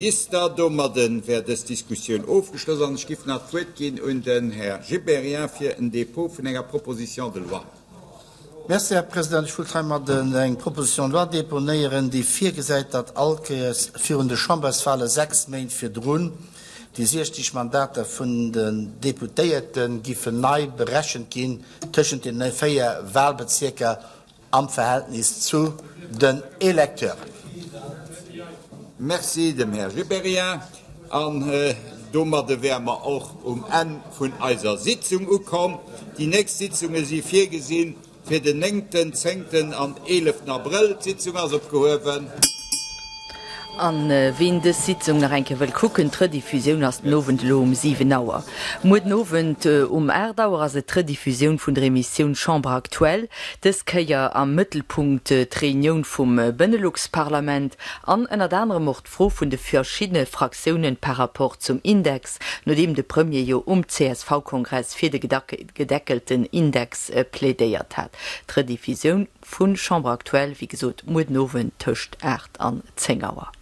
Minister. Domadde wär dës Diskussioun ofgeschloss an ech giff nach d'Wuert ginn un den Här Gibéryen fir en Dépôt vun enger Proposition de loi. Merci, Här President. Ech wullt heimadden eng Proposition de loi deponéieren, déi virgesäit, datt all Kéiers virun de Chamberswale 6 Méint virdrun déi 60 Mandater vun den Deputéierte giffen nei berechent ginn tëschent den 4 Wahlbezierker Am Verhältnis zu den Electeuren. Merci dem Här Gibéryen. An domadde wäre mer och um Enn vun eiser Sitzung ukomm. Déi nächst Sitzunge si virgesinn fir den néngten, zéngten an eeleften Abrëll. D'Sitzung ass opgehuewen. An ween dës Sitzung nach eng Kéier wëll kucken, d'Rediffusioun ass den Owend elo um 7 Auer. Muer den Owend um 8 Auer ass et d'Rediffusioun vun der Emissioun Chambre Aktuell. Dës Kéier am Mëttelpunkt d'Reunioun vum Benelux-Parlament an ënnert anerem och d'Fro vun de verschiddene Fraktiounen par rapport zum Index, nodeem de Premier jo um CSV-Kongress fir de gedeckelten Index plädéiert hat. D'Rediffusioun. Vu Chambre Aktuell, wéi gesot, muer den Owend tëscht 8 an 10 Auer.